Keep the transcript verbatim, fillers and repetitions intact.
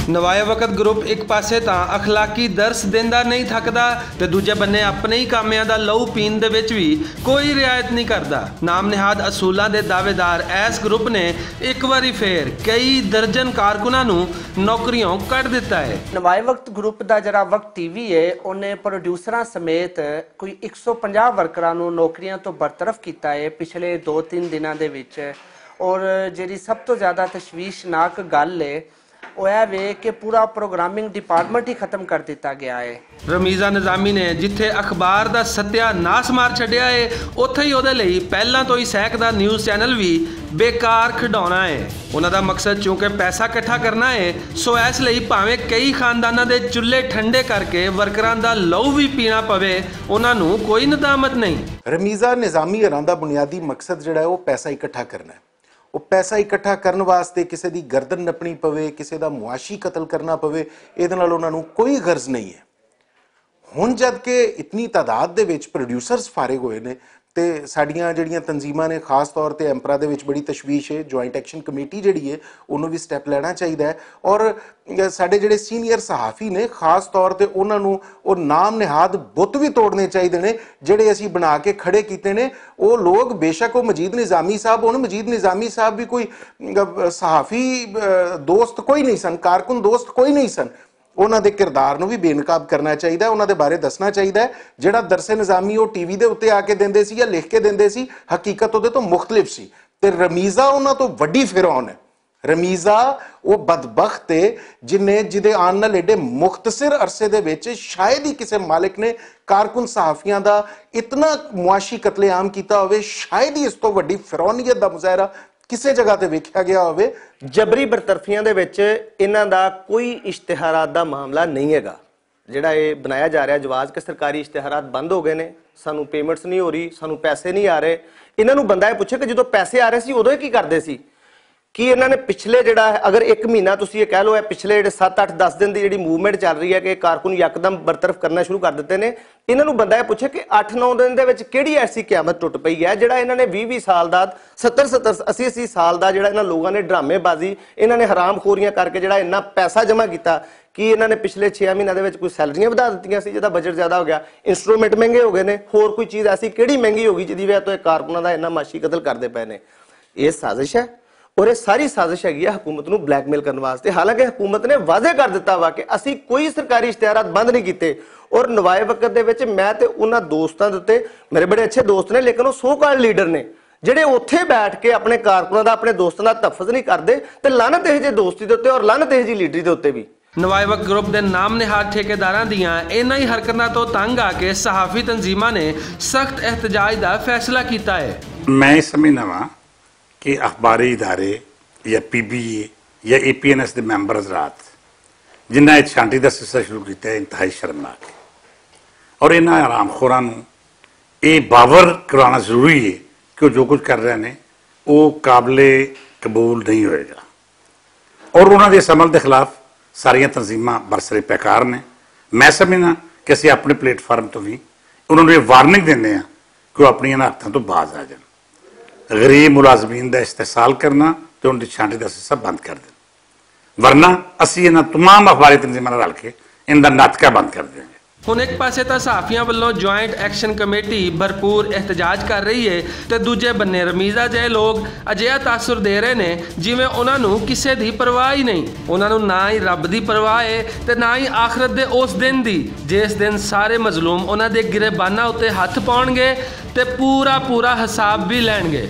نوائے وقت گروپ اک پاسے تاں اخلاقی درس دیندا نہیں تھکدا، تے دوجے بننے اپنے ہی کامیاں دا لہو پین دے وچ وی کوئی رعایت نہیں کردا۔ نام نہاد اصولاں دے دعویدار ایس گروپ نے اک واری فیر کئی درجن کارکناں نوں نوکریوں کٹ دتا ہے۔ نوائے وقت گروپ دا جڑا وقت ٹی وی ہے، انہیں پروڈیوسراں سمیت کوئی اک سو پنجاہ ورکراں نوں نوکریاں تو برطرف کیتا ہے پچھلے دو تین دناں دے وچ۔ اور جڑی سب تو زیادہ تشویشناک گل ہے، او اے وے کہ پورا پروگرامنگ ڈپارٹمنٹ ہی ختم کر دتا گیا ہے۔ رمیزہ نظامی نے جتھے اخبار دا ستیا ناس مار چھڈیا ہے، اوتھے ہی اودے لئی پہلاں تو ہی سہک دا نیوز چینل وی بیکار کھڈاونا ہے۔ انہاں دا مقصد چونکہ پیسہ اکٹھا کرنا ہے، سو اس لئی بھاویں کئی خانداناں دے چولہے ٹھنڈے کر کے ورکراں دا لہو وی پینا پوے، انہاں نوں کوئی ندامت نہیں۔ رمیزہ نظامی ہراں دا بنیادی مقصد جڑا ہے، او پیسہ اکٹھا کرنا ہے۔ او پیسہ اکٹھا کرن واسطے کسے دی گردن نپنی پوے، کسے دا معاشی قتل کرنا پوے، اے دے نال انہاں نوں کوئی غرض نہیں ہے۔ ہن جد کہ اتنی تعداد دے وچ پروڈیوسرز فارغ ہوئے نے، تے ساڈیاں جڑیاں تنظیماں نے، خاص طور تے ایمپرا دے وچ بڑی تشویش ہے، جوائنٹ ایکشن کمیٹی جڑی ہے، انہوں بھی سٹیپ لینا چاہیدا ہے۔ اور ساڈے جڑے سینئر صحافی نے، خاص طور تے انہاں نوں او نام نہاد بت بھی توڑنے چاہیدے نے، جڑے اسی بنا کے کھڑے کیتے نے۔ او لوگ، بے شک او مجید نظامی صاحب، ہن مجید نظامی صاحب بھی کوئی، ا، صحافی، ا، دوست کوئی نہیں سن، کارکن دوست کوئی نہیں سن۔ انہاں دے کردار نوں بھی بے نقاب کرنا چاہیدا ہے، انہاں دے بارے دسنا چاہیدا ہے۔ جڑا درس نظامی او ٹی وی دے اُتے آ کے دیندے سی یا لکھ کے دیندے سی، حقیقت اودے تو مختلف سی۔ تے رمیزہ انہاں تو وڈی فرعون ہے۔ رمیزہ او بدبخت ہے، جن نے، جدے آن نال ایڈے مختصر عرصے دے وچ شاید ہی کسے مالک نے کارکن صحافیاں دا اتنا معاشی قتل عام کیتا ہوئے، شاید ہی اس تو وڈی فرعونیت دا مظاہرہ کسے جگہ تے ویکھیا گیا ہوئے۔ جبری برطرفیاں دے وچ انہاں دا کوئی اشتہارات دا معاملہ نہیں ہے گا۔ جڑا یہ بنایا جا رہا جواز کہ سرکاری اشتہارات بند ہو گئے نے، سانوں پیمنٹس نہیں ہو رہی، سانوں پیسے نہیں آ رہے۔ انہاں نوں بندہ یہ پوچھے کہ جدوں پیسے آ رہے سی، اودوں یہ کی کردے سی؟ کہ انہاں نے پچھلے جڑا ہے، اگر ایک مہینہ تسی یہ کہہ لو، ہے پچھلے جڑے ست اٹھ دس دن دی جڑی موومنٹ چل رہی ہے کہ کارکن یکدم برطرف کرنا شروع کر دتے نے، انہاں نوں بندہ یہ پوچھے کہ اٹھ نو دن دے وچ کیڑی ایسی قیامت ٹوٹ پئی ہے جڑا انہاں نے ویہہ ویہہ سال دا، ستر ستر اسی اسی سال دا جڑا انہاں لوگاں نے ڈرامے بازی، انہاں نے حرام خوریاں کر کے جڑا انہاں پیسہ جمع کیتا، کہ انہاں نے پچھلے چھ مہینہ دے وچ کوئی سیلریاں ودھا دتیاں سی جدا بجٹ زیادہ ہو گیا، انسٹرومنٹ مہنگے ہو گئے نے، ہور کوئی چیز ایسی کیڑی مہنگی ہو گئی جدی وجہ تو یہ کارکناں دا انہاں معاشی قتل کردے پئے نے؟ یہ سازش ہے۔ اور یہ ساری سازش ہے حکومت نوں بلیک میل کرن واسطے، حالانکہ حکومت نے واضح کر دتا وا کہ اسی کوئی سرکاری اشتہارات بند نہیں کیتے۔ اور نوائے وقت دے وچ میں تے انہاں دوستاں دے اُتے، میرے بڑے اچھے دوست نے، لیکن وہ سو کال لیڈر نے، جڑے اوتھے بیٹھ کے اپنے کارکناں دا، اپنے دوستاں دا تحفظ نہیں کردے، تے لعنت ہے جے دوستی دے اُتے اور لعنت ہے جی لیڈری دے اُتے بھی۔ نوائے وقت گروپ دے نام نہاد ٹھیکیداراں دیاں انہاں ہی حرکتاں تو تنگ آ کے صحافی تنظیماں نے سخت احتجاج دا فیصلہ کیتا ہے۔ میں اس سمجھنا وا کہ اخباری ادارے یا پی بی اے یا اے پی این ایس دے ممبر حضرات، جنہاں نے چھانٹی دا سلسلہ شروع کیتا ہے، انتہائی شرمناک ہے۔ اور انہاں حرام خوراں نوں یہ باور کرانا ضروری ہے کہ وہ جو کچھ کر رہے ہیں، وہ قابل قبول نہیں ہوئے گا۔ اور انہاں دے اس عمل دے خلاف ساریاں تنظیماں برسر پیکار نے۔ میں سمجھنا کہ اسی اپنے پلیٹ فارم تو بھی انہاں نوں یہ وارننگ دینے ہاں کہ وہ اپنی انہاں حرکتاں تو باز آ جان، غریب ملازمین دا استحصال کرنا تے ان دی چھانٹی دا سلسلہ بند کر دین، ورنہ اسی انہاں تمام اخباری تنظیماں نال رل کے ان دا ناطقہ بند کر دیں گے۔ ہن اک پاسے تاں صحافیاں ولوں جوائنٹ ایکشن کمیٹی بھرپور احتجاج کر رہی ہے، تے دوجے بننے رمیزہ جہے لوگ اجہا تاثر دے رہے نے جویں انہاں نوں کسے دی پرواہ ہی نہیں۔ انہاں نوں نہ ہی رب دی پرواہ ہے تے نہ ہی آخرت دے اس دن دی، جس دن سارے مظلوم انہاں دے گرے باناں اُتے ہتھ پاؤنگے تے پورا پورا حساب بھی لینگے۔